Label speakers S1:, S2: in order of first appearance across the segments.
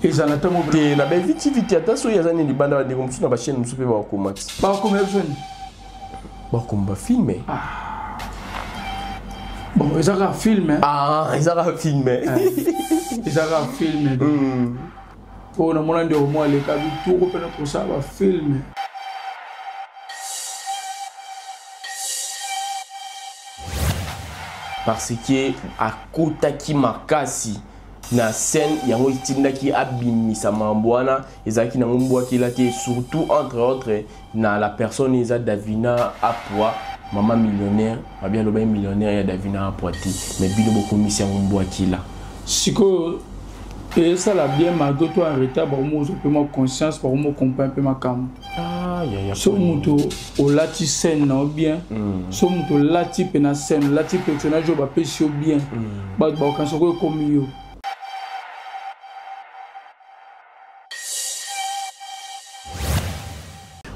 S1: Ezala ntango
S2: te na Bellevue TV te, ata soki aza nini libanda, bandeko mosusu na bachaîne mosusu mpe bakokoma ti.
S1: Bakokoma biso nini?
S2: Bakoma bafilm.
S1: Ah. Bon, eza kaka film.
S2: Ah, eza kaka film.
S1: Eza kaka film. Oyo namona ndeko moko aleka bitoko mpena tosala bafilm.
S2: Parce que akotaki makasi na scène, yango etindaki abimisa mambo wana ezalaki nango mbwakela te, surtout entre autres na la personne eza Davina Apwa, mama millionnaire. Babi alobaki millionnaire ya Davina Apwa te, mais bino bokomisi yango mbwakela.
S1: Sikoyo esala bien, malgré toi en retard, bakomo ozwa mpe mwa conscience, bakomo comprendre mpe makambo. So moto olati scène na yo bien, so moto olati mpe na scène, olati personnage oyo bapesi yo bien, bato bakokanisa ko ekomi yo.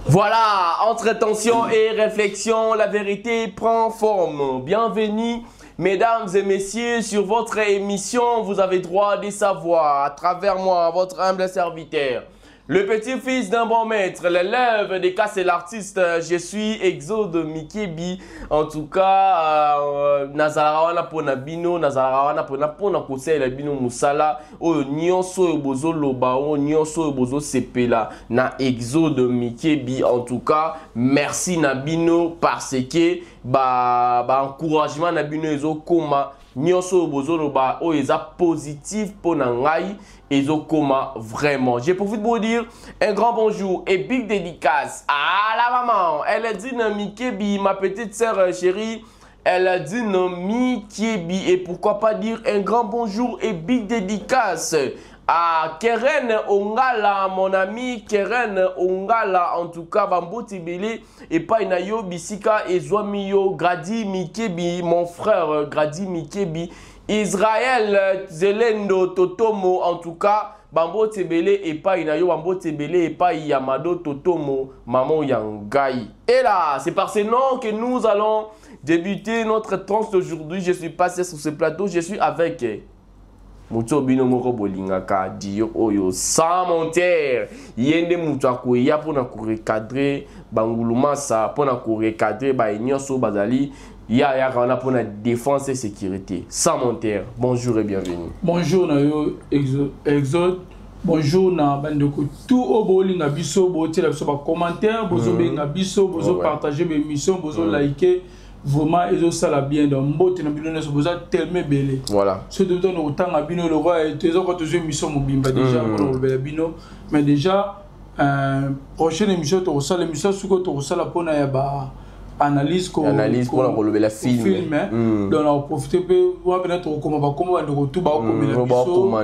S2: Voilà, entre tension et réflexion, la vérité prend forme. Bienvenue, mesdames et messieurs, sur votre émission, vous avez droit de savoir, à travers moi, votre humble serviteur, le petit-fils d'un bon maître, l'élève des cas et l'artiste, je suis Exode Mikebi. En tout cas, nazalaka wana pona bino, nazalaka wana pona kosalela bino mosala oyo nyonso oyo bozoloba, oyo nyonso oyo bozosepela na Exode Mikebi. En tout cas, merci na bino parce que ba encouragement na bino ezokoma nyonso oyo bozoloba oyo eza positif pona ngai ezokoma vraiment. Je profite pour dire un grand bonjour et big dédicace à la maman. Elle a dit Mikebi, ma petite sœur chérie. Elle a dit Mikebi. Et pourquoi pas dire un grand bonjour et big dédicace à Keren Ongala, mon ami Keren Ongala. En tout cas, Bamboti Bele et Painayo Bisika et Zwamiyo Gradi Mikebi, mon frère Gradi Mikebi. Israël Zelendo Totomo, en tout cas, Bambo Tebele et Painayo, Bambo Tebele et Pai Yamado Totomo, Maman Yangai. Et là, c'est par ces noms que nous allons débuter notre tranche d'aujourd'hui. Je suis passé sur ce plateau, je suis avec moto bino moko bolingaka dio oyo sans monter yende moto akoya mpona korecadre bangulumasa, mpona korecadre baye nyonso bazali ya yaka wana mpona défense et sécurité. Sans monter, bonjour et bienvenue.
S1: Bonjour na yo Exode, bonjour na bandeko tout oyo bolinga biso, botiela biso ba commentaire, bozobenga biso, bozo partager ba émission, bozo liker. Vraiment ezosala bien. Donc mbote na bino nyonso, boza tellement ebele.
S2: Voilà.
S1: Soki totanga kotanga bino le roi toza tozwa émission mobimba déjà mpona kolobela bino, mais déjà prochaine émission tokosala émission soki tokosala mpona ya ba analyse,
S2: analyse mpona kolobela film.
S1: Film. Donc na koprofite mpe wana mpena tokokoma bakoma bandeko tu bakokomela biso,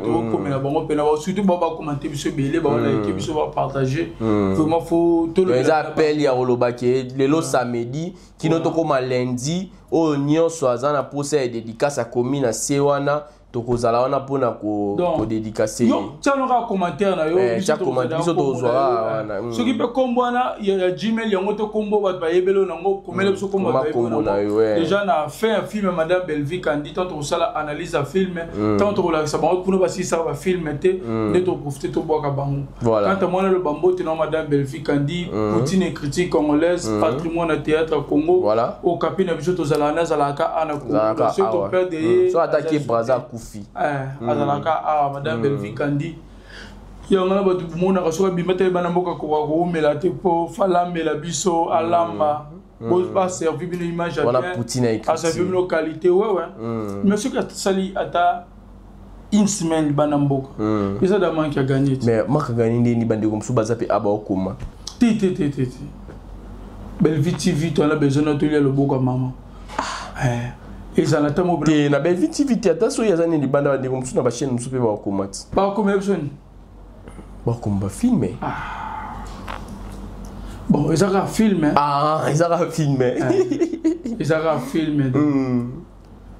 S1: tokokomela bango mpena, surtout bao bakomante biso ebele, baolike biso, bapartage. Vraiment faut.
S2: Eza appel ya koloba ke lelo samedi kino tokóma lundi, oyo nyonso aza na posa ya dédicace akomi na se wana, tokozala wana mpona kodédicace.
S1: Yo tiano kaka commentaire na yo.
S2: Biso tozwaka wana.
S1: Soki mpe kombo wana ya Gmail yango te, kombo bato bayebeli oyo nango, komela biso kombo.
S2: Kombo na yo.
S1: Déjà na fin ya film Madame Bellevue Kandi, tant tokosala analyse ya film, tant tokolakisa bango kuna basilisaka bafilm te, nde toprofite tobwaka bango. Quant à moi, naloba mbote na Madame Bellevue Kandi, Poutine et critique congolaise, patrimoine ya théâtre ya Congo. Okapi na biso tozalaka, nazalaka ana Congo, soki toperde ye.
S2: So ataki Braza akufi.
S1: Azalaka awa Madame Bellevue Kandi, yango na bato bomonaka soki abima te, bana mboka koka koumela te mpo falambela biso, alamba, baservi bino image ya bien, aservi bino qualité, wewe. Mais soki asali ata une semaine bana mboka, eza da manque ya gagner.
S2: Mais manque ya gagner ndeni bandeko mosusu baza mpe aba okoma.
S1: Te te te te te, Bellevue TV toana besoin na tolia loboko ya mama, ezala ntango.
S2: Te na Bellevue TV te, ata soki aza nini libanda, bandeko mosusu na bachaîne mosusu mpe bakokoma ti.
S1: Bakomela biso nini?
S2: Bakoma bafilm.
S1: Bon, eza kaka film.
S2: Ah, eza kaka film.
S1: Eza kaka film.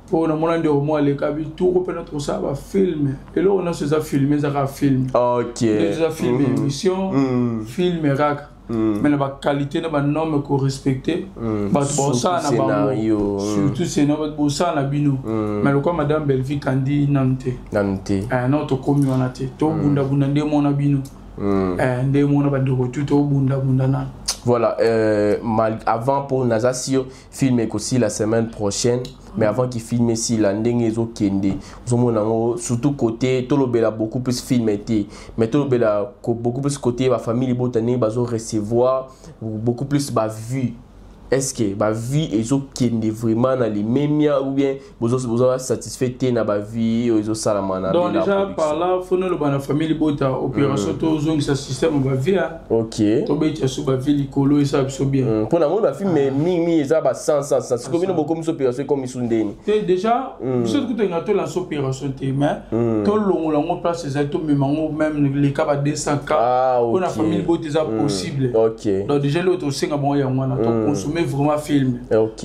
S1: Mpo namona ndeko moko aleka bitoko mpena tosala bafilm, eloko nyonso eza film, eza kaka film. Eza film, émission film kaka. Mais na baqualité na banorme korespecte, bato baosala na bango, surtout scénario, bato bosala na bino. Mais lokwa Madame Bellevie Kandi, nanu te.
S2: Nanu te.
S1: Non, tokomi wana te. Tobundabunda nde mona bino, nde mona bandeko tu, tobundabunda nanu.
S2: Voilà, avant pour naza sur film aussi la semaine prochaine, mais avant qu'il filme ici la ndenge ezokende, ozomona yango surtout côté tolobela beaucoup plus film te, mais tolobela beaucoup plus côté ba famille libota, ndenge bazo recevoir beaucoup plus ba vue. Est-ce que ba vue ezokende vraiment na limemia ou bien bozo satisfait te na ba vue oyo ezosalama na
S1: Donc déjà par là, faut naloba na famille libota, opération tozongisa système ba vue. Tobeti so ba vue likolo, esala biso bien.
S2: Mpona ngo bafilm mingi eza ba 100 100 100. Sikoyo bino bokomisi opération ekomi su ndeni?
S1: Te, déjà biso kutolinga tolancer opération te, mais tolongola yango place ezali, tomema yango même leka ba 200 K mpona famille libota eza possible. Donc déjà lelo tosenga bango yango wana, toconsommer vraiment film,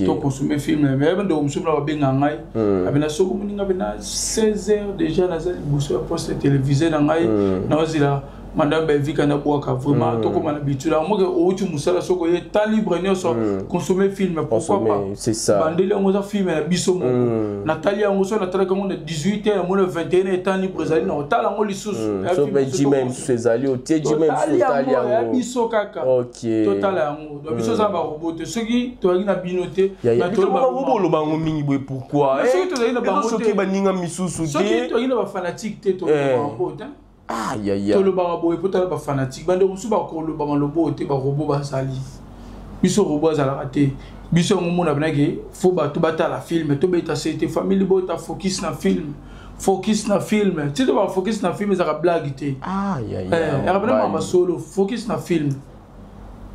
S1: toconsommer film. Mais bandeko mosusu mpona babenga ngai abena, soki omoninga pena 16 heures déjà naza liboso ya poste télévisé na ngai, naozela Madame Belvika nabwaka. Vraiment tokóma na bitula moke, outi mosala, soki oye temps libre nyonso, consommer film, pourquoi pas?
S2: C'est ça.
S1: Bandeli yango eza film na biso moko. Natali yango, so natalaki yango na 18 heures, namoni 21 heures, temps libre ezali na otala yango lisusu.
S2: So mpe jime mosusu ezali, otie jime mosusu, otali
S1: yango ya biso kaka, totala yango. Donc biso eza barobot te. Soki tozalaki na bino te,
S2: boloba yango mingi boye, pourquoi?
S1: Soki tozalaki na bango
S2: te, baninga misusu te.
S1: Soki tozalaki na bafanatique te, tolobaka yango te. Tolobaka boye mpo tala bafanatique. Bandeko mosusu bakoloba maloba oyo te, barobots bazali. Biso robot azalaka te. Biso yango mona benake, faut bato batala film, tobeta se te. Famille bota, focus na film, focus na film. Ti to bafocus na film ezalaka blague te, yaka pena mama solo. Focus na film.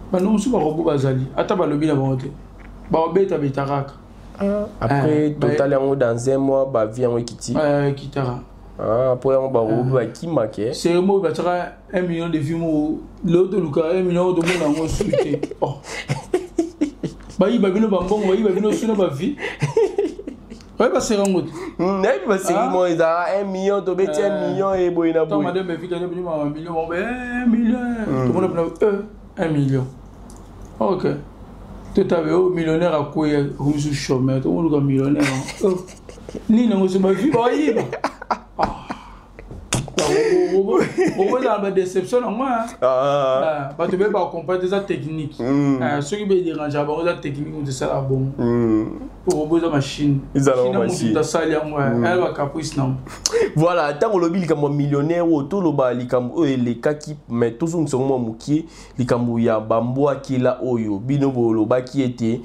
S1: Bandeko mosusu barobots bazali, ata balobi na bango te, baobetabeta kaka.
S2: Après totali yango dans un mois, bavie yango ekiti.
S1: Ekitaka.
S2: Mpo yango barobots bakimake.
S1: Série moko batiaka 1 million de vues moko, lelo toluka 1 million, tomona yango su te. Bayiba bino bambongo, bayiba bino su na bavie. Oyebi basérie yango te?
S2: Nayebi basérie moko ezalaka 1 million, tobeti 1 million eboye na
S1: boye. Madame evika bino ba million, 1 million, tomona pena 1 million. Ok, totabe oyo millionnaire akweya, akomisu chômeur. Tomoluka millionnaire nini yango so bavie bayiba. Okozala badéception nango. Bato be bacomprendre, eza technique. Soki bedérangeaka bango, eza technique. Moto esalaka bongo, robot eza machine, moto asali yango aya bacaprice nango.
S2: Voilà, ntango olobi likambo ya millionnaire oyo, toloba likambo oyo elekaki, mais tozongisa ngo mwa mokie, likambo ya bambwakela oyo bino bolobaki ete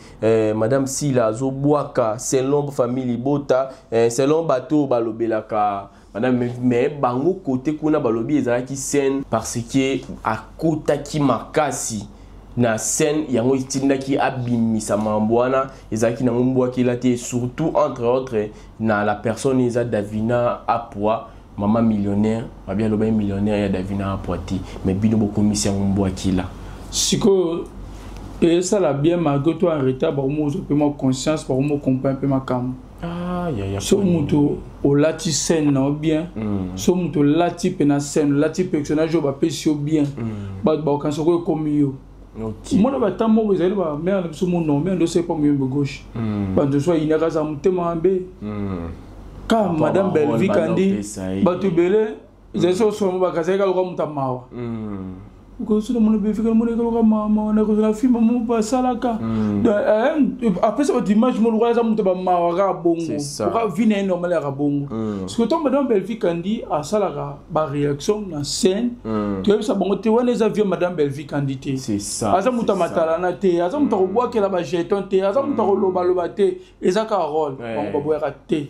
S2: Madame Sila azobwaka selon famille libota, selon bato oyo balobelaka madame. Mais bango kote kuna balobi ezalaki scène, parce que akotaki makasi na scène, yango etindaki abimisa mambo wana. Ezalaki nango mbwakela te, surtout entre autres na la personne eza Davina Apwa, mama millionnaire. Babi alobaki millionnaire ya Davina Apwa te, mais bino bokomisi yango mbwakela.
S1: Sikoyo esala bien, malgré to en retard, bakomozwa mpe mwa conscience, bakomo comprendre mpe makambo. So moto olati scène na yo bien, so moto olati mpe na scène, olati personnage oyo bapesi yo bien, bato bakokanisa ko ekomi yo. Mona bata moko ezali bamare na biso mono mare nde osepa moyombe gauche, bato so ayinaka aza motema mabe. Ka Madame Bellevie Kandi, bato ebele ezali so somo bakazali kaka loka moto amawa. Okoso mona Bellevie Kandi, mona kaloka mawa nakozala film mo basalaka, apesa bato image mo lokola aza moto bamawa kaka bongo, oka vie na ye normal yaka bongo. Parce que ntango Madame Bellevie Kandi asalaka baréaction na scène, toyebisa bango te wana eza vie Madame Bellevie Kandi te. Aza moto amatalana te, aza moto akobwakela bajeton te, aza moto akolobaloba te, eza kaka rôle. Bango baboyaka te.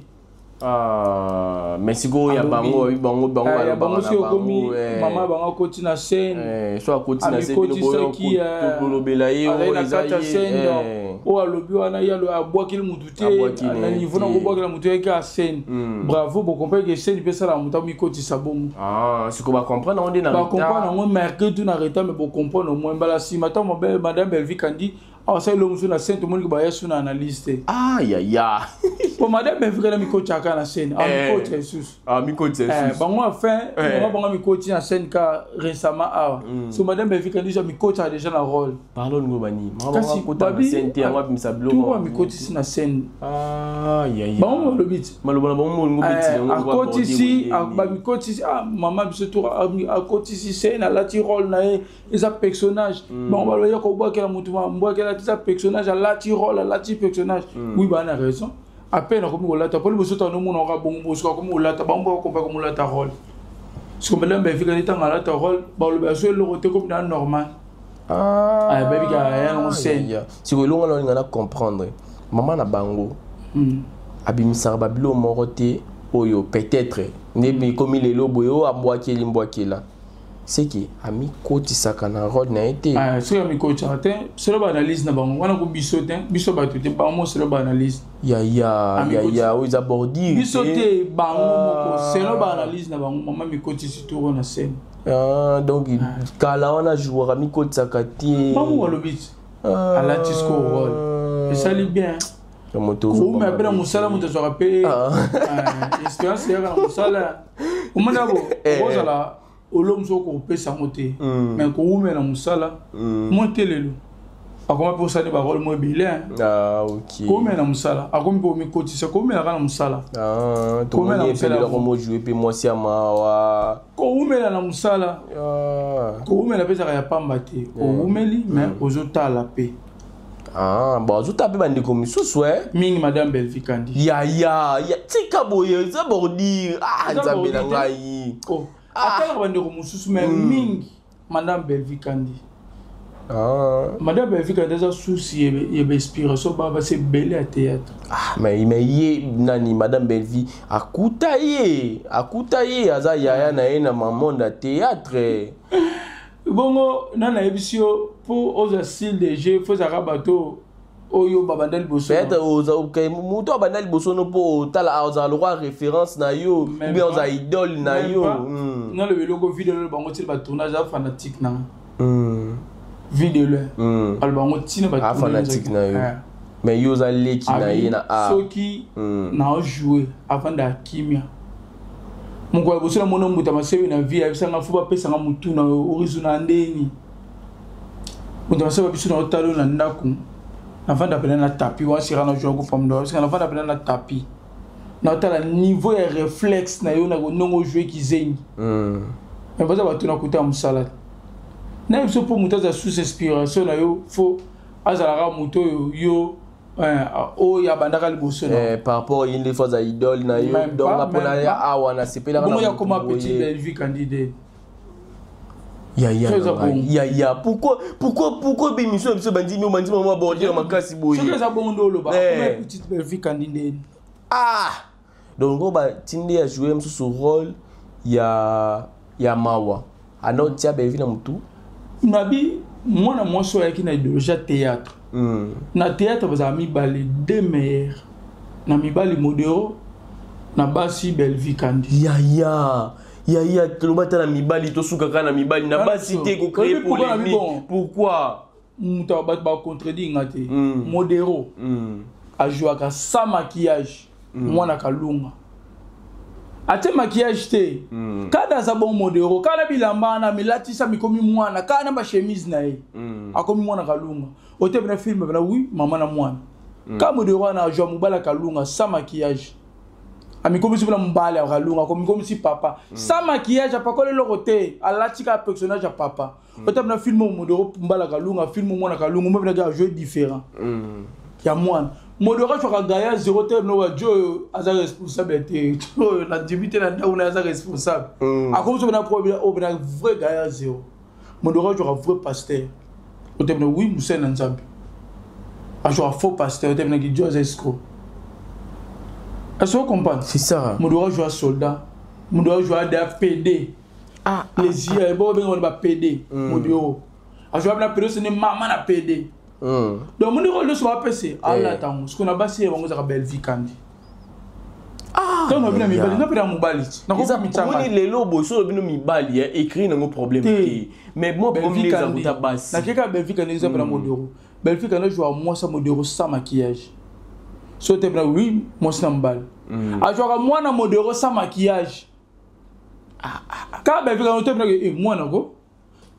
S2: Ah, mais sikoyo ya bango, bango bango
S1: ya bango soki okomi mama bango akoti na scène,
S2: so akoti na scène,
S1: bino
S2: bolobela ye.
S1: Oyo na kati ya scène, oyo alobi wana, ye abwakeli mutu te na niveau na kobwakela mutu yaki ya scène. Bravo, bocomprendre ke scène mpe esalaka motu amikotisa bongo.
S2: Sikoyo bacomprendre yango nde na
S1: Bacomprendre yango malgré tout na retard, mais bocomprendre au moins mbala nsima ntango Madame Bellevie Kandi. Asali lo mosusu na scène, tomoniki baya su na analyse te.
S2: Ayaya.
S1: Po madame Belvi na mikoti aka na scène, amikoti lisusu.
S2: Amikoti lisusu.
S1: Bango afin mama bango mikoti na scène ka récemment awa. So madame Belvi kandi mikoti déjà na rôle.
S2: Pardon, ngo bani mama bango akota na scène te, yango abimisa biloko.
S1: Tuko amikotisi na scène.
S2: Ayaya.
S1: Bango balobi ti.
S2: Maloba na bango ngo biti
S1: yango. Akotisi, bamikotisi, ah mama biso to akotisi scène, alati rôle na ye, eza personnage. Bango balobi ya kobwakela motu mbwakela te, eza personnage, alati rôle, alati personnage. Oui, bana raison. À peine akomi kolata po liboso tano omona oka bongo bosoka akomi kolata, bango bakompa komolata rôle. Siko madame Belvi ntango alata rôle, balobi aso eloko te, komi na normal. Bayebi kaka ya nango scène.
S2: Sikoyo elongo na olinga na comprendre, mama na bango abimisaka babilo moko te oyo peut-être nde ekomi lelo boye oyo ambwakeli mbwakela, seke amikotisaka na rôle na ye te.
S1: Soki amikotisaka te, selo baanalyse na bango wana ko biso te, biso bato te, bango selo baanalyse.
S2: Yaya, yaya, oyo eza bordure.
S1: Biso te, bango moko selo baanalyse na bango, mama mikotisi toro na scène.
S2: Donc kala wana jouaka mikotisaka te.
S1: Bango balobi ti alati siko rôle, esali bien. Koume ape na mosala, moto azwaka mpe expérience eyaka na mosala. Omona bo okozala olo mosu okopesa yango te, mais kowumela mosala mo te. Lelo akoma mpe osali barole mo ebele. Kowumela na mosala, akomi mpe omikotisa, kowumelaka na mosala.
S2: Tomoni mpe mwasi ya mawa.
S1: Kowumela na mosala, kowumela mpe ezaka ya pamba te. Owumeli, mais ozotala mpe.
S2: Ah, bon, azotala mpe bandeko misusu.
S1: Mingi madame Belvi Kandi.
S2: Ya ya ya, tika boye, eza bordure. Ah, nzambe na ngai.
S1: Atalaka bandeko mosusu, mais mingi madame Belvi Kandi. Madame Belvi Kandi aza source ya bainspiration, basi ebele ya théâtre.
S2: Ah, mais ye nani, madame Belvi akuta ye, akuta ye, aza yaya na ye na monde ya théâtre.
S1: Bongo nani nayebisi yo mpo ozwa style de jeu, fo ezalaka bato oyo babanda liboso?
S2: Peut-être moto abanda liboso no, mpo otala ozala lokwa référence na yo ou bien ozala idole na yo.
S1: Naloba eloko, video lelo bango ntina batournage, aza fanatique nanga. Video le aloba bango ntina.
S2: Fanatique na yo, mais yo oza leki na ye na
S1: a. Soki naojoue, avanda ya kimia. Mokolo ya liboso namona mbuta masewe na vie, ayebisanga fo bapesanga motu na orizo na ndeni. Moto masebe biso na otala oyo na ndako, navanda pena na tapis wana, sika na joua kufa mundo, sika navanda pena na tapis, naotala niveau ya réflexe na yo na ndenge ojoue kizengi. Mais baza bato na kuta ya mosala te. Na biso mpo moto aza sous inspiration na yo, fo azalaka moto oyo yo oyo abandaka liboso.
S2: Na par rapport ye nde fo aza idole na yo, donc mpona ya awa nasepelaka.
S1: Bongo ya koma petit Bellevue candidate.
S2: Ya ya ya ya, pourquoi, pourquoi, pourquoi bémission na biso bandimi bandimi mwa bordure makasi boye?
S1: Soki eza bongo nde oloba, akoma petite Bellevue candidate.
S2: Ah, donc ngo batindi ya jouer mosusu rôle ya mawa, ana otia Bellevue na motu.
S1: Nabi mwana mwasi oyo ayaki na idéologie ya théâtre. Na théâtre bazala mibale, deux meilleurs: na mibali Modero, na basi Bellevue Kandi.
S2: Ya ya ya ya, toloba ata na mibali, tosuka kaka na mibali, na basi te, kocréer polémique, pourquoi?
S1: Moto bato bacontredire nga te. Modero ajouaka sans maquillage. Mwana Kalunga atie maquillage te. Kada aza bon. Modero kaka na bilamba wana milatisa, mikomi mwana kaka na bachemise na ye. Akomi mwana Kalunga ote pena film pena, wi mama na mwana. Ka Modero wana ajoua mobali ya Kalunga sans maquillage, amikomisi mpona mobali ya Kalunga, akomikomisi papa sans maquillage, apakoli eloko te, alati kaka personnage ya papa. Ota pena film oyo Modero mobali ya Kalunga, film mwana Kalunga mo penaki ajoue différent ya mwana. Modero azwaka gaya zéro te. No bajo oyo aza responsable te, oyo nandimi te na ndako na ye aza responsable. Akomi so pena problème oyo pena vrai gaya zéro. Modero azwaka vrai pasteur, ote pena wi mosali na Nzambe, azwaka faux pasteur, ote penaki dio aza escroc. Est-ce que vous comprenez?
S2: C'est ça.
S1: Modero ajoua soldat, Modero ajoua da PD. Les yeux bo benga ba PD. Modero ajoua na PD, c'est mama na PD. Donc modero nyonso bapese alata yango. Sikoyo na basi ye bango ezaka Bellevue Kandi. Ntango na bino mibali, nga mpe na mobali.
S2: Nakomi lelo boye, so bino mibali écrit nango problème te, mais moi problème eza kuta basi.
S1: Nakeka Bellevue Kandi eza mpe na Modero. Bellevue Kandi azwaka mwasi ya Modero sans maquillage. So te oui, mwasi na mobali. Azwaka mwana Modero sans maquillage. Kaka Bellevue Kandi te bina eh mwana ko.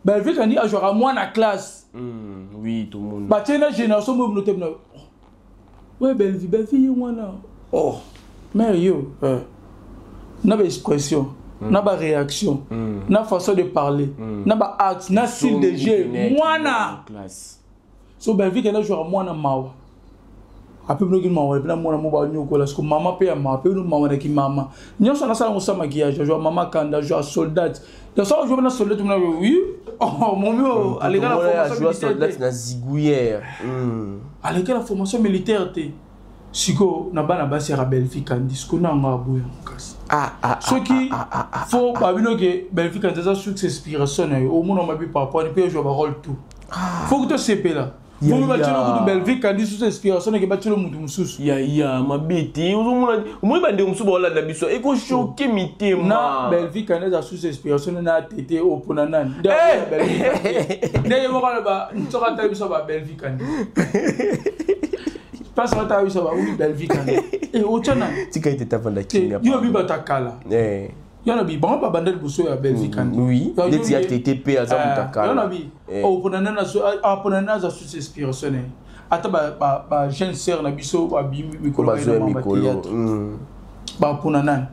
S1: Bellevue Kandi azwaka mwana classe.
S2: Oui, tout le monde.
S1: Batie na génération mo bino te bina. Ouais, Bellevue, Bellevue ye mwana. Oh, mère yo. Na ba expression, na ba réaction, na façon de parler, na ba acte, na style de jeu. Mwana.
S2: Classe.
S1: So Bellevue Kandi azwaka mwana mawa. Ape bino mawa mpe na mwana mo banyokola siko mama mpe ya mawa mpe bino mawa naki mama nyonso nasala ngo sa maquillage, azwa mama kanda, azwa soldat, donc so azwa na soldat mona, oui, oh momi oyo aleka na formation
S2: militaire na zigouillère.
S1: Aleka na formation militaire te. Sikoyo na bana basi yaka Bellevue Kandi, sikoyo na yango aboya makasi. Soki fo babino ke Bellevue Kandi aza source inspiration na yo, omona mabi par rapport mpe ozwa barole tout, faut que tosepela momi batielo kutu Bellevue Kandi source inspiration nake batielo mutu mosusu.
S2: Ya mabe te, ozomona, omoni bandeko mosusu baolanda biso, ekochoquer mitema.
S1: Na Bellevue Kandi aza source inspiration na tete opona nani ndenge moko aloba soki atali biso ba Bellevue Kandi, place atala biso ba oui, Bellevue Kandi e otya nani?
S2: Tika ete tavanda kimia.
S1: Yo bi bato akala yo na bi bango babanda liboso ya Bellevue Kandi.
S2: Oui, neti ya tete mpe aza moto akala.
S1: Yo na bi opona nani? Apona nani aza source inspiration na ye? Ata ba jeune sœur na biso babimi mikolo,
S2: mikolo,
S1: bapona nani?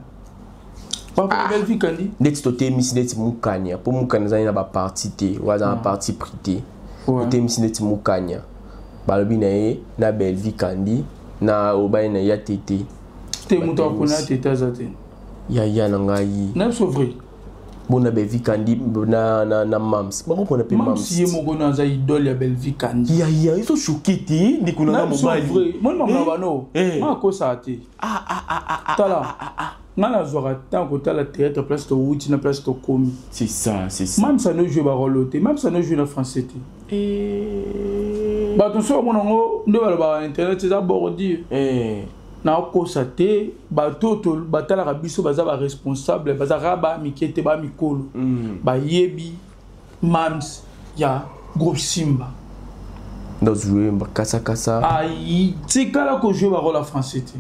S1: Bapona Bellevue Kandi.
S2: Neti totemisi neti Mukanya, mpo Mukanya azali na baparti te, oyo aza na parti pris te. Totemisi neti Mukanya, balobi na ye na Bellevue Kandi na obali na ya tete.
S1: Te, moto apona tete aza te.
S2: Ya na ngai.
S1: Na biso vrai.
S2: Bona Bellevue Kandi na mams bakopona mpe.
S1: Mams ye moko na aza idole ya Bellevue Kandi.
S2: Ya ezochoquer te, ndeko na mobali.
S1: Moni mama bano makosaka te. Tala, nga nazwaka ntango kotala théâtre, place towuti na place tokomi.
S2: C'est ça, c'est ça.
S1: Même ça no joue barole te, même ça no joue na français te. Bato mosusu bamona yango nde balobaka na internet eza bordure. Nakosa te, bato oyo batalaka biso baza baresponsable, bazalaka bamike te, bamikolo bayebi mams ya groupe Simba.
S2: Ndozwe kasakasa.
S1: Tikala kojouer barole ya français te.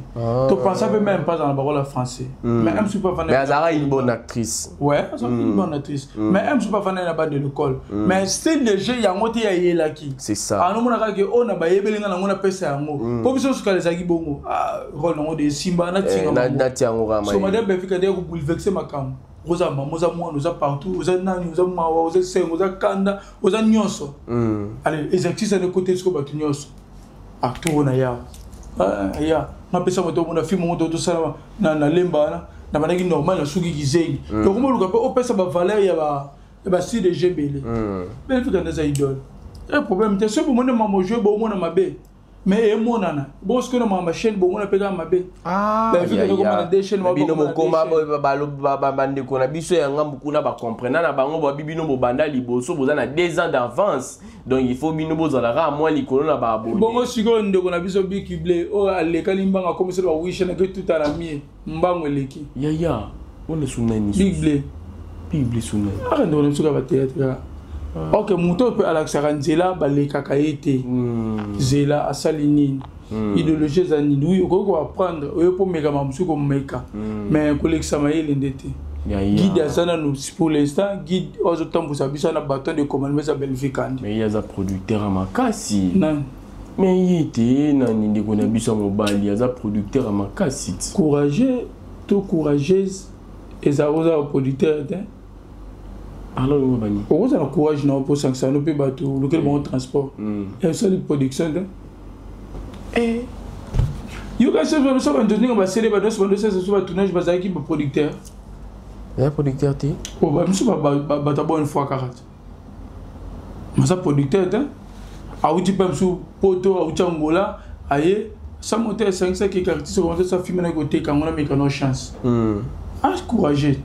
S1: Topensa mpe même pas na barole ya français, mais m suis pas.
S2: Mais azalaka une bonne actrice.
S1: Ouais, azalaka une bonne actrice, mais m suis pas fanda na bande de l'école, mais style de jeu yango te yayelaki.
S2: C'est ça.
S1: Anomona kaka oyo na bayebeli nga nango, napesa yango mpo biso sukala ezalaki bongo, role nango de Simba natinga.
S2: Nati yango kama.
S1: So madame Befika nde kobouleverser makambo. Oza mama, oza mwana, oza partout, oza nani, oza mawa, oza sengo, oza kanda, oza nyonso. Allez, exercice ane kote siko bato nyonso atour na ya ya napesa moto omona film moto tosala na lemba wana, na bandaki normal na suki kizengi. Donc omoluka mpe opesa bavaleur ya bastyle de jeu ebele. Bellevue nde eza idole e problème te. Soki bomoni mama joue, bomona mabe, mais emonana bongo sikoyo na makambo ya chaîne, bomona mpe kaka mabe.
S2: Bino bokoma bandeko na biso ya ngambu kuna, bacomprena na bango, babi bino bobanda liboso, boza na 2 ans d'avance, donc il faut bino bozalaka mwa likolo na baabonné.
S1: Bongo sikoyo ndeko na biso Bikible oyo alekali mbanga, akomisela bawishe nake tuta na mie mbango eleki.
S2: Yaya wana sunani?
S1: Bible.
S2: Bible sunani?
S1: Aka ndeko na biso kaka batéâtre kaka. Ok, moto mpe alakisaka nzela, balekaka ye te zela asali nini, idéologie eza nini. Oui, okoki koapprendre oyo mpo mekama mosusu komeka, mais kolekisa mayele nde te. Guide aza nanu pour l'instant, guide oyo azotambusa biso na bâton de commandement eza Bellevue Kandi.
S2: Mais ye aza producteur ya makasi.
S1: Nani?
S2: Mais ye te, nani, ndeko na biso ya mobali aza producteur ya makasi ti.
S1: Courageux to courageuse eza oza producteur te.
S2: Alors ngo bani?
S1: Okozala courage na yo mpo osangisa no mpe bato, olukeli bango transport, esali production te. Yoka, so banto ndenge basele bato nyonso bandosala so batournage, bazalaki baproducteur.
S2: Eza producteur te.
S1: Miso bato ya bonne foi kaka te, maza producteur te. Awuti mpe mosu poto, awuti Angola, aye sa moto esangisaki artiste komasa filme na koteka yango na mekano chance. Encouragé,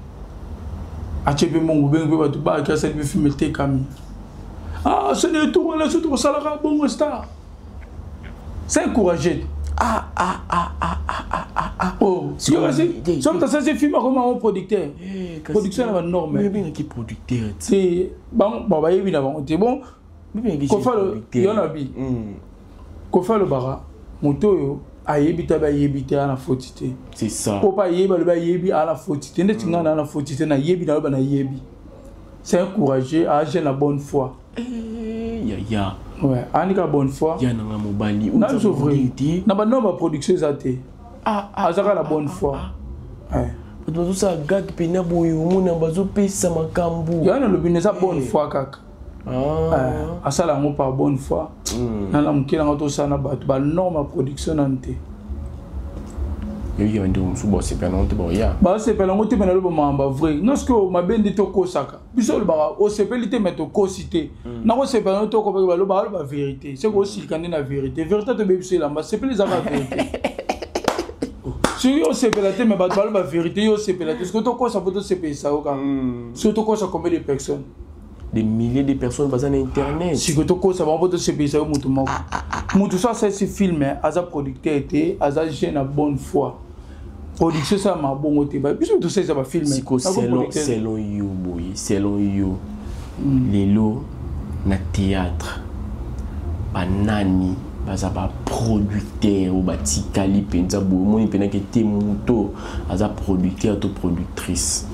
S1: atie mpe mbongo, bengi mpe bato baaki, asali mpe filme, etekami. Ah, soni etour wana so tokosalaka bongo star, c'est encouragé.
S2: Ah ah ah ah ah ah ah ah.
S1: Oh, so moto asalisi film, akoma ngo producteur. Production na banorme.
S2: Oyebengaki producteur?
S1: Te, bon, bayebi na bango te. Bon, Kofi yo na bi Kofi alobaka moto oyo ayebi te ayebi te ana foti te.
S2: C'est ça.
S1: Po pa ayebi alobi ayebi ana foti te, ndeti ngai na ana foti te, nayebi naloba nayebi. C'est un courageux, aza na bonne foi.
S2: Yaya.
S1: Ouais, anika bonne foi.
S2: Ya nanga mobali.
S1: Na biso vrai. Na ba non ba production eza te. Azaka na bonne foi.
S2: Bato bazosala gag pena boye, omona bazopesa makambo.
S1: Ya nalobi eza bonne foi kaka. Asala yango par bonne foi. Nana mokili yango tosala na bato banorme ya production nanu te.
S2: Yoki bandeko mosusu basepela yango te, baoya.
S1: Basepela yango te, me naloba makambo vrai. Non, ce que mabe nde tokosaka biso, olobaka osepeli te, me tokosi te. Nakosepela yango tokopeki, baloba aloba vérité, soki osilika nde na vérité, vérité tobebi biso elamba sepeli ezaka vérité. Soki osepela te, me bato baloba vérité, yo osepela te, soki tokosa mpo tosepelisa yo kaka. Soki tokosa combien de personnes?
S2: Des milliers de personnes baza na internet.
S1: Sikoyo tokosa bango mpo tosepelisa yo motu moko. Motu so asalisi film, aza producteur te, aza jeune na bonne foi. Production esalama bongo te, biso tosalisa bafilm.
S2: Siko selon yo boye, selon yo, lelo na théâtre banani baza baproducteur oyo batikali mpenza boye, omoni mpenzaki te moto aza producteur to productrice?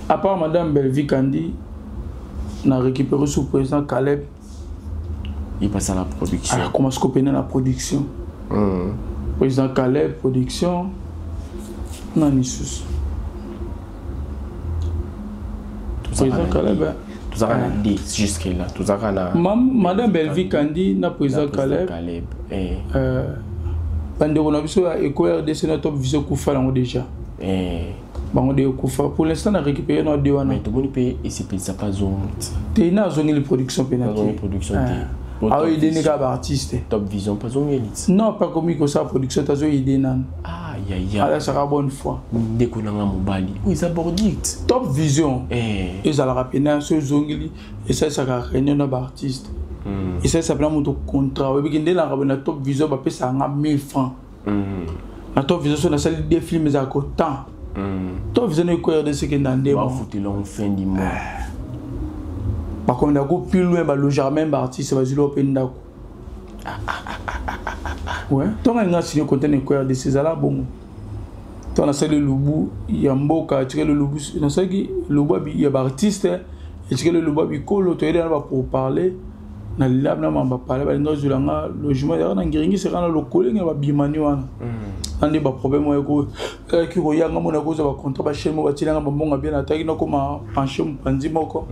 S1: À part madame Bellevue Kandi, na récupéré sous président Caleb.
S2: Il passe à la production.
S1: Ah, commence kopena la production. Président Caleb production nani susu? Président Caleb.
S2: Tozalaka na d jusque là tozalaka na
S1: madame Bellevue Kandi na président Caleb.
S2: Caleb.
S1: Bandeko na biso ya Eco RDC na Top Vision kufa yango déjà. Bango de ekufa. Pour l'instant na récupéré na de wana.
S2: Mais tomoni mpe esepelisa pa zongi.
S1: Te, na azongeli production mpe na
S2: te. Production te.
S1: Aoyede nde kaka baartiste.
S2: Top Vision mpe azongeli.
S1: Non, pa komi kosala production te, azoyede nanu.
S2: Ah, yaya.
S1: Alasaka bonne foi.
S2: Ndeko nanga mobali oyo eza bordict.
S1: Top Vision ezalaka pena so ezongeli, esalisaka réunion na baartiste, esalisa mpena moto contrat. Oyebiki nde elanga boye na Top Vision, bapesaka nga 1000 francs na Top Vision. So nasali deux films, ezalaka autant. Top Vision ekoya de seke na nde
S2: bafutela fin du mois.
S1: Bakomendako plus loin, balojaka même baartiste, bazwili mpe ndako. Ouais, ntongo alinga signé contrat na ekoya rdc, ezala bongo. Ntango nasali lubu ya mboka, etikali lubu, nasalaki lubu ya baartiste, etikali lubu ya bikolo. Toyeli wana bapourparler na lilab na mamba pale, balingi ozwela nga logement ezalaka na Ngiringisi, kaka na lokolenge na babimani wana. Na nde baproblème oyo eyaki koyanga, mona kozwa bacontrat, bachaine mo batielanga bambongo bien, nataki nakoma penche mopanzi moko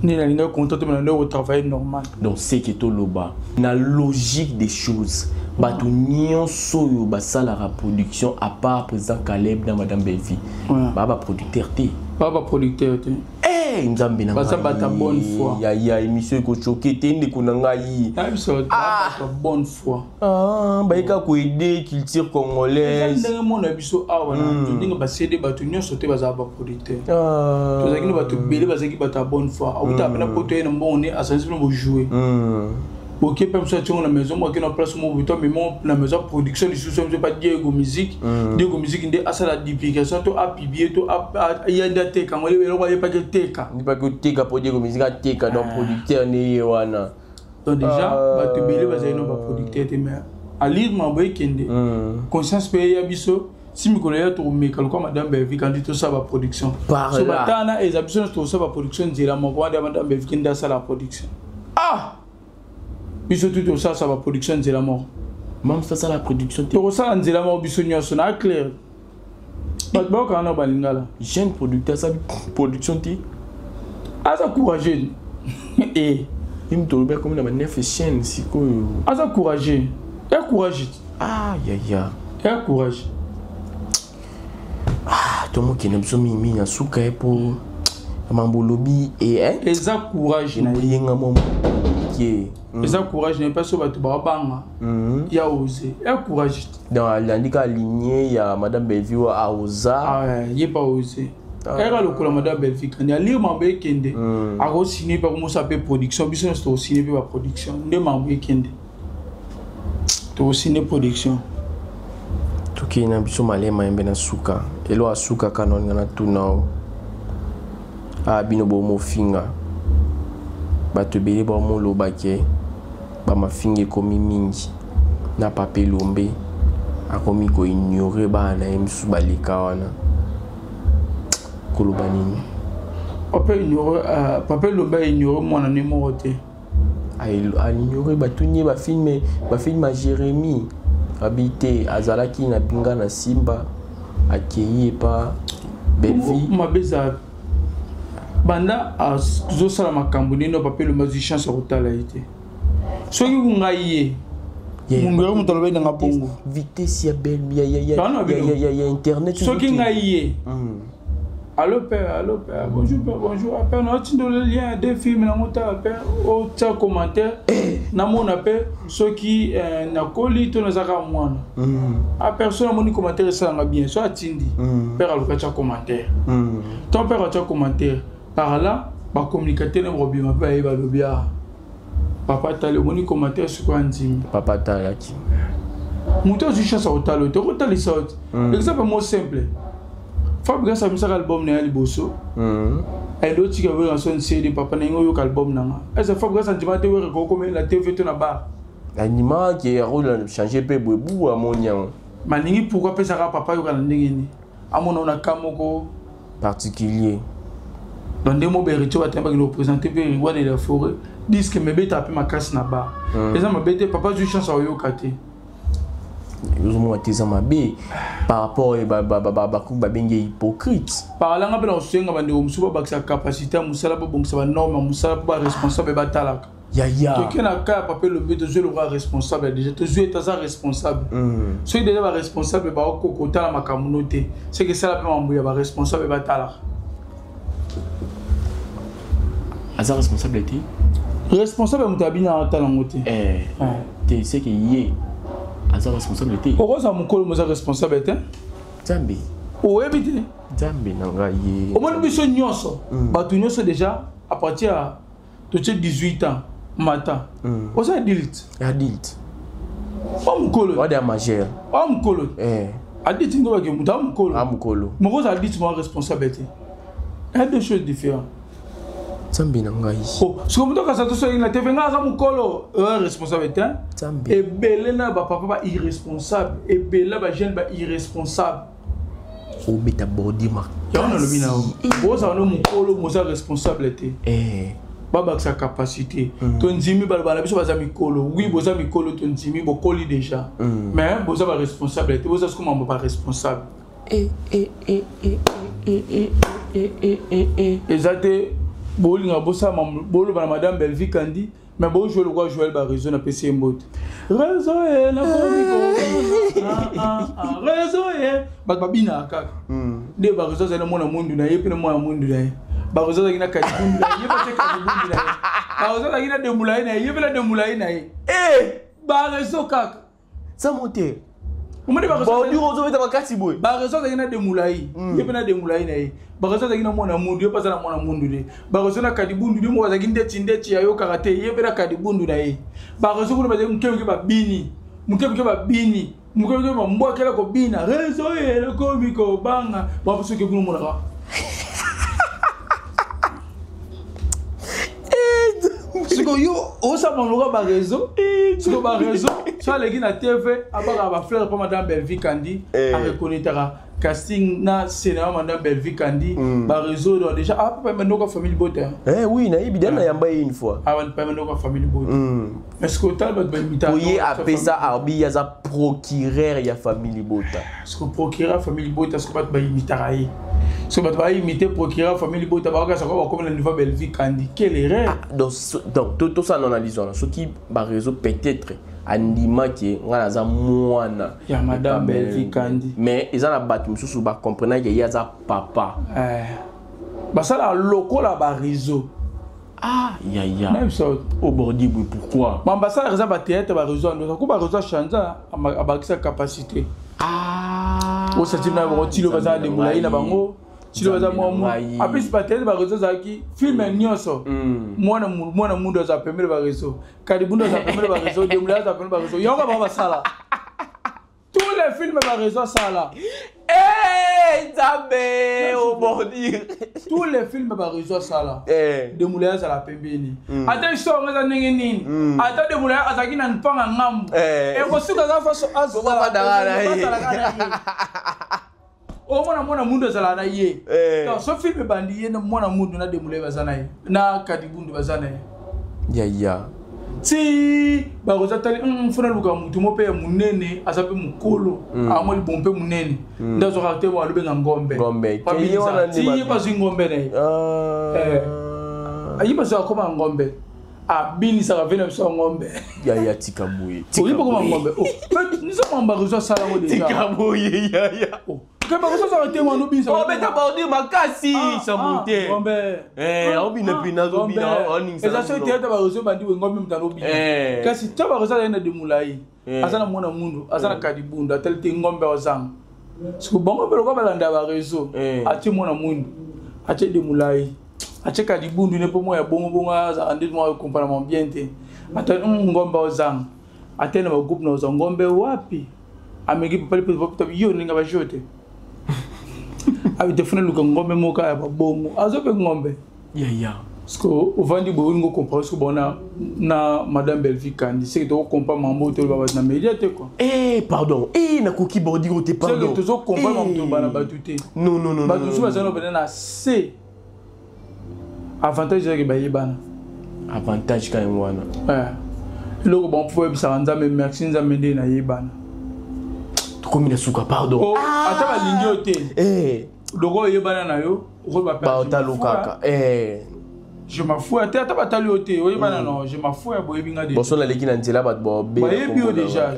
S1: nde nalingaki contrat te, na nde kotravailler normal.
S2: Donc c'est que toloba na logique des choses, bato nyonso oyo basalaka production, à part président Caleb na madame Bellevue, baa baproducteur te.
S1: Baa baproducteur te.
S2: Eh, Nzambe na
S1: baza bato ya bonne foi.
S2: Ya ya émission ekochoke te, ndeko na ngai.
S1: Biso bato ya bonne foi.
S2: Ah, bayeka koaider culture congolaise.
S1: Ndenge mona biso awa na ndenge basede, bato nyonso te bazala baproducteur. Tozalaki na bato ebele, bazalaki bato ya bonne foi. Awutaka mpena poto, ye na mbongo nde asalisi bino bojoue. Oke mpe mosu ationgo na maison moko, ake na place moko boye to amema na maison ya production lisusu mosu pa Diego Musique. Diego Musique nde asala duplication to apublie to ye nde ateka yango, eloko ayepaki eteka.
S2: Ndipaki oteka po Diego Musique ateka. Donc producteur nde ye wana.
S1: Donc déjà bato ebele bazali no baproducteur te, mais alire mambo ekende, conscience mpe eya biso. Si mikolo ya tokomeka lokwa madame Bellevue Kandi, tosala baproduction. So batana eza biso nyonso tokosala baproduction nzela moko wana. Madame Bellevue nde asala production. Ah, biso tu tosalasa baproduction nzela moko.
S2: Mams asala production te.
S1: Tokosala nzela moko biso nyonso na clair. Bato bakokaka na balingala.
S2: Jeune producteur asali production te.
S1: Aza courageux
S2: e ye moto olobi akomi na ba neuf chaîne sikoyo.
S1: Aza courageux, ya courage.
S2: Ah, yaya.
S1: Ya courage.
S2: Ah, tomokende biso mingi na suka ye mpo mambo olobi.
S1: Eza courage na ye.
S2: Yenga mwa ke.
S1: Eza courage na ye, mpe so bato babanga ya ose, ya courage.
S2: Donc alandi kaka lignée ya madame Bellevue, aoza.
S1: Ye pa ose ayaka lokola madame Bellevue Kandi, alire mambo ekende, akosine mpe akomosa mpe production. Biso nyonso tokosine mpe baproduction, nde mambo ekende, tokosine production.
S2: Tokei na biso malema yembe na suka. Elo asuka kaka na olinga natuna o a bino bomofinga. Bato ebele bamoloba ke bamafinga ekomi mingi na Papa Elombe akomi koignore bana na ye mosusu baleka wana. Koloba nini?
S1: Papa ignore, Papa Elombe aignore mwana ne moko te.
S2: Aignore batuni ye bafilme, bafilme ya Jérémie abi te, azalaki na binga na Simba, akei epa Bellevue.
S1: Mabe eza banda azosala makambo nini, Papa Elombe azwi chance ya kotala ye te. Soki ngai ye mungu moto alobi nanga bongo.
S2: Vitesse ya bel ya internet.
S1: Soki ngai ye, allo père, allo père, bonjour père, bonjour père, naotinda le lien de film nango, tala père, otia commentaire, namona mpe soki nakoli to naza kaka mwana. A personne amoni commentaire esalanga bien. So atindi, père aluka tia commentaire, ton père atia commentaire par là, bacommunicateur ne bakobima mpe baye balobi: a papa tali, omoni commentaire, sikoyo andimi.
S2: Papa talaki.
S1: Moto azwi chance ya kotala te, okotalisa yo te. Exemple mo simple, Fabrigas amisaka album na ye liboso, ayende otika Wera so nsedi: papa, na yango oyoka album na nga. Ese Fabrigas andima te Wera kokomeli na TV to na bar?
S2: Andimaki rôle change mpe boye bu amoni yango.
S1: Malingi pourquoi apesaka papa yoka na ndenge nini amona ona ka moko
S2: particulier.
S1: Donc nde mo baHéritier batanga bakende koprésente mpe Roi de la Forêt, disque mebetaka mpe makasi na bar. Eza mabe te, papa azwi chance akoyoka te.
S2: Ozomona te eza mabe par rapport bakuki babengi hypocrite.
S1: Paralanga mpe na kosenga bandeko mosusu babakisa capacité ya mosala, babongisa banorme ya mosala mpo baresponsable batalaka.
S2: Yaya.
S1: Toke na ka ya Papa Elombe, tozwi lokola responsable déjà, tozwi ete aza responsable. Soki déjà baresponsable baokoka kotala makambo no te, seke esala mpe mambo ya baresponsable batalaka.
S2: Aza responsable te.
S1: Responsable moto abina atala yango te.
S2: Te, seke ye aza responsable te.
S1: Okozala mokolo moza responsable te.
S2: Nzambe.
S1: Oyebi te.
S2: Nzambe na ngai ye.
S1: Omoni biso nyonso, bato nyonso déjà à partir ya totie 18 ans mata, oza adulte.
S2: Adulte.
S1: O mokolo.
S2: Wade ya majeur.
S1: O mokolo. Adulte ngo bake moto a mokolo.
S2: A mokolo.
S1: Moko oza adulte moko responsable te, ya deux choses différentes.
S2: Nzambe na ngai.
S1: Siko moto akasa to soki na TV ngai aza mokolo, responsable te.
S2: Nzambe.
S1: Ebele na bapapa ba irresponsable, ebele na bajeune ba irresponsable.
S2: Obeta bordi.
S1: Yango nalobi na yo, ozala no mokolo moza responsable te. Babakisa capacité. Tondimi baloba na biso baza mikolo, oui, boza mikolo, tondimi bokoli déjà, mais boza baresponsable te, boza siko mambo baresponsable. Eza te bolinga bosala, boloba na madame Bellevue Kandi, mais bojouer lokwa Joel bareseau. Napesi ye mbote. Réseau ye nakomi, réseau ye bato babinaka kaka nde bareseau azali na mwana mundu na ye mpe na mwana mundu na ye. Bareseau azalaki na kadibundu na ye, ye mpe kadibundu na ye. Bareseau azalaki na demulaye na ye, ye mpe na demulaye na ye. Bareseau kaka.
S2: Sans monter.
S1: Omoni?
S2: Bordure ozobeta makasi boye.
S1: Bareseau azalaki na demulai, ye mpe na demulai na ye. Bareseau azalaki na mwana mundu, ye mpe aza na mwana mundu te. Bareseau na kadibundu, ye moko azalaki ndeti ndeti ayokaka te, ye mpe na kadibundu na ye. Bareseau kuna bazalaki moke moke babini, moke moke babini, moke moke bambwakela kobina. Réseau ye nakomi kobanga bapo soki kuna omonaka. Sikoyo yo osala loka bareseau, sikoyo bareseau so aleki na TV, abakaka bafleur mpo madame Bellevue Kandi areconnaîtraka casting na scénario madame Bellevue Kandi. Bareseau donc déjà ah papa mandoka famille bota.
S2: Eh oui, nayebi dana na yamba ye une fois.
S1: Ah papa mandoka famille bota, est ce que otala bato baimita?
S2: Oye apesa arbi, aza procureur ya famille bota.
S1: Parce que procureur famille bota, ce que bato baimitaka ye, soki bato baimite procureur famille bota, bakokasa ko bakomi na niveau Bellevue Kandi, quelle erreur!
S2: Ah, donc tosala na analyse wana, soki bareseau peut-être andimaki ngai naza mwana
S1: ya madame Bellevue Kandi.
S2: Mais eza na bato mosusu bacomprenaki ye aza papa.
S1: Basalaka lokola bareseau.
S2: Ah yaya.
S1: Nayebisa.
S2: Obordi boye pourquoi?
S1: Basalaka eza batéâtre, bareseau andosa ko bareseau achange, abakisa capacité. Osati na bango tilo baza na demolai na bango, tilo baza mwa mwa apesi batéâtre. Bareseau ezalaki film nyonso, mwana mwana mundu aza pembeni bareseau, kadibundu aza pembeni bareseau, demolai aza pembeni bareseau. Yango bango basala tous les films, bareseau asala.
S2: Eh, Nzambe, obordure.
S1: Tous les films bareseau asala, Demulaya azala pembeni. Ata histoire yango eza ndenge nini, ata Demulaya azalaki na mpanga ngambu, ekosuka kaka faso.
S2: Bafandaka na ye.
S1: Azalaka na ye. Omona mwana mundu azalaka na ye. Donc, so film ebandi, ye na mwana mundu na Demulaya baza na ye, na Kadibundu baza na ye.
S2: Yaya.
S1: Ti bakoza tali fona luka mutu mo mpe ya monene, aza mpe mokolo, amwa libomo mpe monene, nde azwaka te mo alobenga ngombe.
S2: Ngombe. Ke ye wana nde
S1: Ti ye bazwi ngombe na ye. Ayi bazwi akoma ngombe, abinisaka ve na biso ya ngombe.
S2: Yaya, tika boye.
S1: Oyi bakoma ngombe. Nizo barezo asala yango déjà.
S2: Tika boye, yaya.
S1: Ke barezo azwaka te mwana obinisa.
S2: Obeta bordure makasi sans monter.
S1: Ngombe.
S2: Aobina pena, azobina, aoningisa.
S1: Eza so théâtre barezo bandi we ngombe moto alobina. Kasi to barezo azali na Demulai, aza na mwana mundu, aza na Kadibundu, atali te ngombe ozanga siko bango mpe lokola balanda bareseau. Atie mwana mwindu, atie Demulai, atie Kadibundu ne mpo mwa ya bongo bongo azala nde mwa comprendre bien te. Atali ngombe ozanga, atali na bagroupe na ozwa ngombe wapi, ameki papa lipo yo ndenge bajeu te, abi te funa luka ngombe moko ya babongo, azwa mpe ngombe.
S2: Yaya.
S1: Parce que ovandi boye, olingi okomprendre soki bona na madame Bellevue Kandi, seke tokokomprendre mambo toloba bato na média te quoi.
S2: Eh, pardon, eh, nakoki bordure te, pardon.
S1: Seke tozokomprendre mambo toloba na bato te.
S2: Non, non, non.
S1: Bato mosusu bazali pene na c avantage ezalaki bayebana.
S2: Avantage ka yango wana.
S1: Eloko bango mpo oyebisaka Nzambe merci, Nzambe nde nayebana.
S2: Tokomi na suka, pardon.
S1: Ata balingi yo te, loko oyebana na yo.
S2: Baotalo kaka.
S1: Je m'en fous te, ata batali yo te, oyebana no, je m'en fous ya boyebi nga.
S2: Boso naleki na nzela, bato
S1: bayebi yo déjà,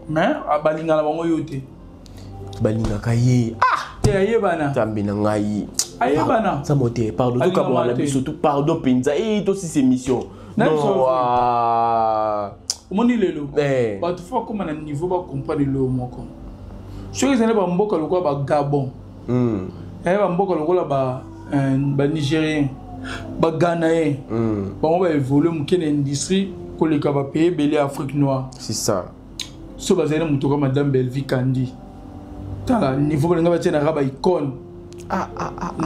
S1: mais balingana bango yo te.
S2: Balingaka ye.
S1: Te, ayebana.
S2: Nzambe na ngai.
S1: Ayebana.
S2: Samo te, pardon, tokabwana biso tu, pardon mpenza. E tosisa émission. Non.
S1: Omoni lelo bato fo bakóma na niveau bacomprendre eloko moko. Soki ezali bamboka lokola Bagabon, ezali bamboka lokola Banigérien, Baghanayen, bango baévolue moke na industrie koleka bapays ebele ya Afrique noire.
S2: C'est ça.
S1: So bazali na moto kaka madame Bellevue Kandi, tala niveau balinga batia na rang baicône,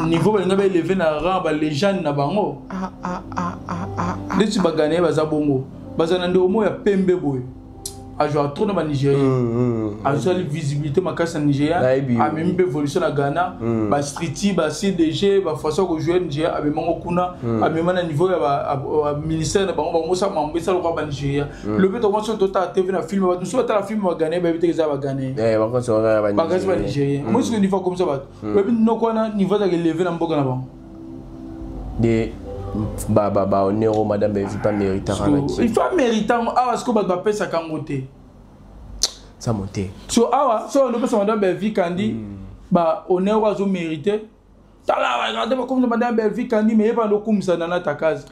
S1: niveau balinga baéleve na rang balégende na bango. Ndeti Baganaye baza bongo, baza na ndeko moko ya pembe boye, azwaka trop na Banigérien, azwali visibilité makasi na Nigéria, amemi mpe évolution na Ghana, bastriti ba CDG, bafaçon ya kojouer Nigéria, amemango kuna, amema na niveau ya ministère na bango. Bango mosala mambo esala lokola Banigéria. Lobi tokomo soki totala TV na film, bato mosusu batala film Baghanais, bayebi te eza Baghanais, bakasi Banigérien. Moi soki niveau akomisa bato oyebi noko wana, niveau azalaka élevé na mboka na bango.
S2: De ba honneur madame Bellevue pas méritaka.
S1: Il faut mérite yango. Awa sikoyo bato bapesaka yango te.
S2: Ça monte.
S1: So awa so ondopesa madame Bellevue Kandi ba honneur oyo azomérite, tala te bakomisa madame Bellevue Kandi, me yeba ndokumisa Nana Takazi.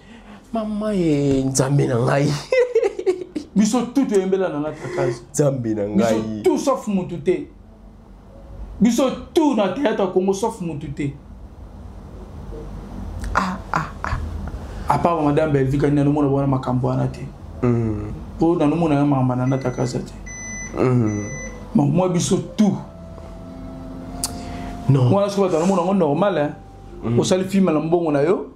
S2: Mama ye, Nzambe na ngai.
S1: Biso tout toyembela Nana Takazi.
S2: Nzambe na
S1: Biso
S2: ngai.
S1: tout sauf mutu te. Biso tout na théâtre Congo sauf mutu te. À part madame Bellevue Kandi, nanomona bona makambo wana te, mpo nanomona ya makambo Nana Takaza te. Mwa biso tout.
S2: Non.
S1: Wana soki bato banomona yango normal hein. Osali film na mbongo na yo,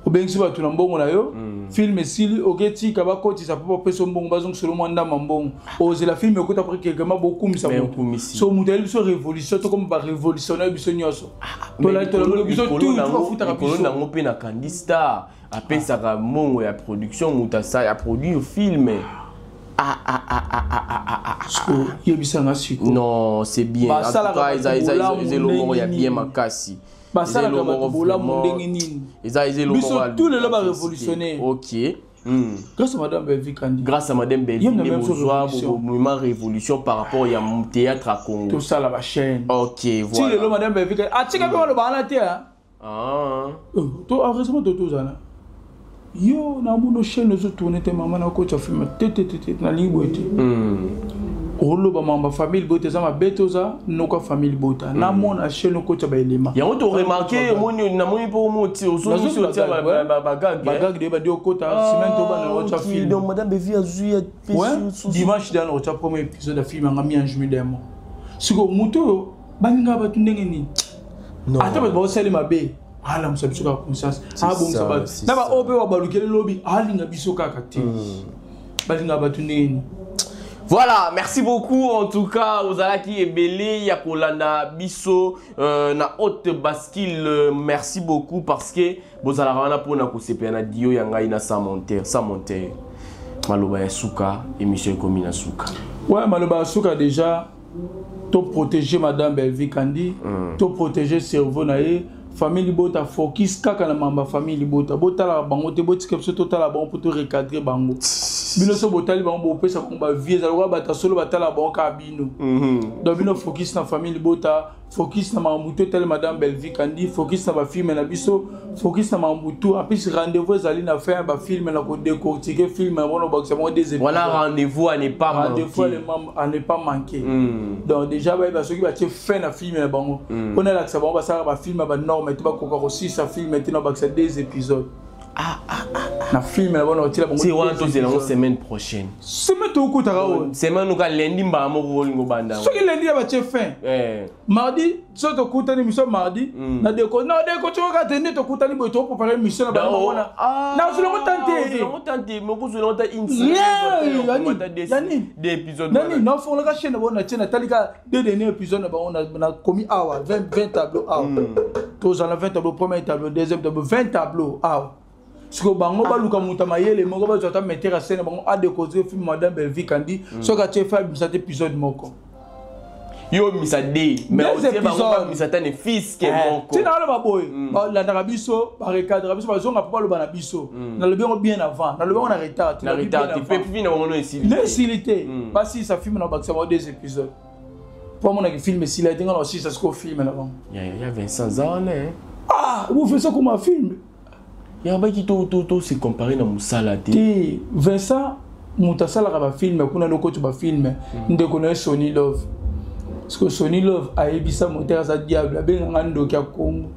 S1: obengisi bato na mbongo na yo, film esili, oketika bakotisa mpo bapesa mbongo, bazongisela mwa ndamba mbongo, ozela film ekota après quelque ma bokumisa
S2: Mais
S1: moto.
S2: okumisi.
S1: So moto ayeli biso révolution, tokoma barévolutionnaire biso nyonso, tolali biso tout bafutaka
S2: likolo
S1: biso.
S2: Nango mpe na Kandi Star apesaka mbongo ya production, moto asa ya produire film. Ah, ah, ah, ah, ah, ah, ah, ah.
S1: Siko yebisanga siko.
S2: Non, c'est bien. En tout
S1: Basalaka
S2: cas, eza
S1: bato
S2: eza
S1: bolamu
S2: eza eloko moko ya
S1: ndenge
S2: bien
S1: nini?
S2: makasi.
S1: Basalaka
S2: Eza eloko
S1: bato
S2: moko
S1: bolamu
S2: vraiment-
S1: ndenge nini?
S2: Eza eloko
S1: Biso
S2: moko ya
S1: tout lelo
S2: ya
S1: barévolutionnaire.
S2: Ok.
S1: Grâce à madame Bellevue Kandi.
S2: Grâce à madame Bellevue
S1: Ye na
S2: nde
S1: même
S2: bozwa
S1: révolution.
S2: mouvement révolution par rapport ya théâtre à Congo.
S1: Tosala bachaîne.
S2: Ok,
S1: Ti
S2: voilà.
S1: lelo madame Bellevue Kandi atika mpe baloba wana te ah. To enregistrement to tozala yo namona chaîne ozotourne te, mama nakotya film te te te te, nalingi boye te. Oloba mamba famille bota eza mabe te, oza noka famille bota, namona chaîne okotya baelema.
S2: Yango toremarke, omoni, namoni mpo omoti ozongisi otia bagag.
S1: Bagag de bandi okota semaine tobanda otya film.
S2: Donc madame Bellevue azwi.
S1: Ouais, dimanche dana otya premier épisode ya film yanga Mi-ange Mi-démon. Sikoyo motu oyo Balingaka bato ndenge nini? Ata bato baosali mabe, alamusa biso kaka conscience, abongisa bato na baoyo mpe babalukeli lobi, alinga biso kaka te. Balingaka bato ndenge nini?
S2: Voilà, merci beaucoup en tout cas ozalaki ebele ya kolanda biso na Haute Bascule. Merci beaucoup parce que bozalaka wana mpona kosepela na dio ya ngai na sans monter, sans monter. Maloba ya suka, émission ekomi na suka.
S1: Ouais, maloba ya suka, déjà to protéger madame Belvi Kandi, to protéger cerveau na ye. Famille libota, focus kaka na mamba. Famille libota, botalaka bango te, botika biso totala bango mpo to recadrer bango. Bino so botali bango, bopesa bango bavie, ezala lokola bato solo batala bango kaka bino. Donc bino, focus na famille libota, focus na makambo to etali madame Belvi Kandi, focus na bafilme na biso, focus na makambo tout. En plus, rendez-vous ezali na fin ya bafilme na kodécortiquer film yango, na kobakisa bango des épisodes.
S2: Voilà, rendez-vous à ne pas
S1: rendez-vous
S2: manquer.
S1: À ne pas manquer. Donc déjà bayeba soki batie fin na film na bango, mpona elakisa bango basalaka bafilme ya banorme te, bakoka kosisa film te na bakisa des épisodes na film na bango, na kotiela bango.
S2: Si wana tozela yango semaine prochaine.
S1: Semaine tokutaka oyo.
S2: Semaine oka lundi, mbala moko olingo banda.
S1: Soki lundi ya batie fin, mardi so tokutani mission, mardi na deko na deko tokoka te nde tokutani boye, topréparer mission na bango wana nazolongo tan te.
S2: Tan te, mokozolongo ta une
S1: semaine, nani nafongolaka chaîne na bango, natie, natali kaka deux derniers épisodes na bango, nakomi awa 20 tableau awa. Tozala 20 tableau, premier tableau, deuxième tableau, 20 tableau awa. Sikoyo bango baluka moto ya mayele moko, bazwa ata metteur ya scène bango, adécortiquer film madame Belvi Kandi. Soki atie fa, abimisa te épisode moko.
S2: Yo misa de, mais otie bango babimisa ta ne fiske moko.
S1: Ntina wana baboye balandaka biso, barecadrer biso, bazonga mpo baloba na biso. Nalobi yango bien avant, nalobi yango na retard.
S2: Na retard te, mpe na bango no esili.
S1: Ne esili te. Basilisa film na bakisa bango deux épisodes mpo amonaki film esili te. Nga na osilisa sikoyo film na bango.
S2: Ya Vincent za wana.
S1: Ah, Vincent koma film.
S2: Ya baki to se comparer na mosala te.
S1: Te, Vincent moto asalaka bafilme kuna, lokoti bafilme. Ndeko na ye Sony Love, parce que Sony Love ayebisa moteur aza diable, abenganga ndoki ya Congo.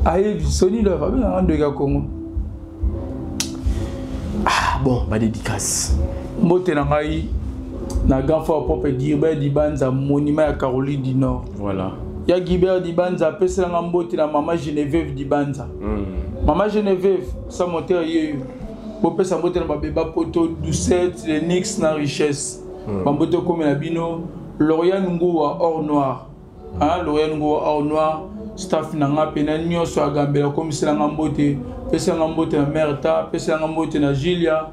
S1: Ayebi Sony Love abenganga ndoki ya Congo.
S2: Ah bon, badédicace.
S1: Mbote na ngai na grand frère propre Gilbert Dibanza, monument ya Caroline du Nord.
S2: Voilà.
S1: Ya Gilbert Dibanza, apeselanga mbote na mama Geneviève Dibanza. Mama Geneviève sa moteur yeyo, bopesa mbote na babeba poto Doucette, Lenix na Richesse. Bambote okomi na bino. Loriane Nguwa or noir, hein, Loriane Nguwa or noir, staff na nga pena nyonso agambela, komiselanga mbote, peselanga mbote na mare ta, peselanga mbote na Julia,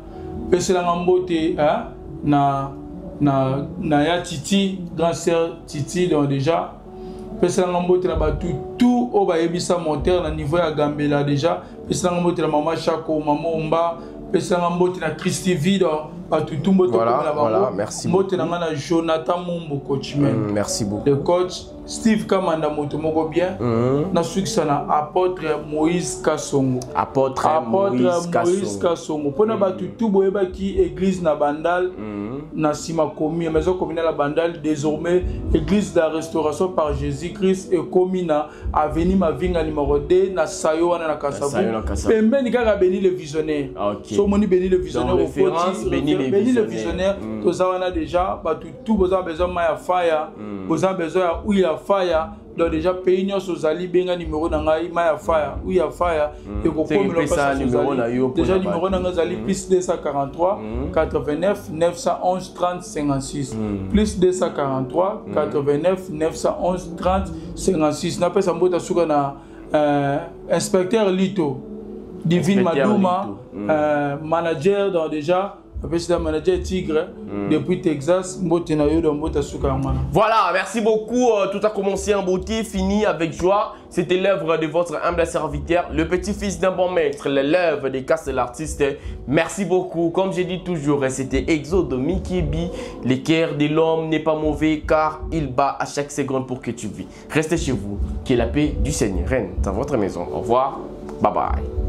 S1: peselanga mbote, hein, na ya Titi, grand sœur Titi. Donc déjà peselanga mbote na bato tout oyo bayebisa moteur na niveau ya Gambela. Déjà peselanga mbote na mama Chako, mama Omba, peselanga mbote na Christy Vida, bato tout mbote.
S2: Voilà, voilà, merci.
S1: Mbote na nga na Jonathan Mumbu, coachman.
S2: Merci beaucoup.
S1: Le coach Steve Kamanda, moto moko bien. Nasukisa na apôtre Moïse Kasongo.
S2: Apôtre,
S1: apôtre
S2: Moïse
S1: Moïse
S2: Kasongo.
S1: Kasongo, mpona bato tu boyebaki église na Bandal, na nsima komi maison communale ya Bandal, désormais église de la Restauration par Jésus Christ ekomi na avenue Mavinga numéro 2, na sayo wana na
S2: Sayo na
S1: Kasavu.
S2: Kasavu.
S1: Pembeni kaka Beni le Visionnaire.
S2: Ah, ok.
S1: So omoni Beni le Visionnaire,
S2: Donc, référence,
S1: okoti,
S2: Béni le
S1: Béni le
S2: Visionnaire.
S1: Visionnaire. Toza wana déjà. Bato tu boza besoin mai ya faya, boza besoin ya huile ya faya. Donc déjà pays nyonso ozali, benga numéro na ngai, mai ya faya, huile ya faya ekokomela.
S2: Pesa numéro na yo
S1: Déjà
S2: mpona
S1: numéro
S2: bato.
S1: na ngai ezali plus 243 89 911 30 56, plus 243 89 911 30 56. Napesa mbote suka na inspecteur Lito Divine
S2: Inspecteur
S1: Maduma,
S2: Lito.
S1: Manager. Donc déjà apesi na manager Tigre depuis Texas, mbote na yo. Donc mbote suka yango wana.
S2: Voilà, merci beaucoup. Tout a commencé en beauté, fini avec joie. C'était l'œuvre de votre humble serviteur, le petit-fils d'un bon maître, l'élève des casses de l'artiste. Merci beaucoup. Comme j'ai dit toujours, c'était Exode Mikibi. L'équerre de l'homme n'est pas mauvais car il bat à chaque seconde pour que tu vis. Restez chez vous. Que la paix du Seigneur règne dans votre maison. Au revoir. Bye bye.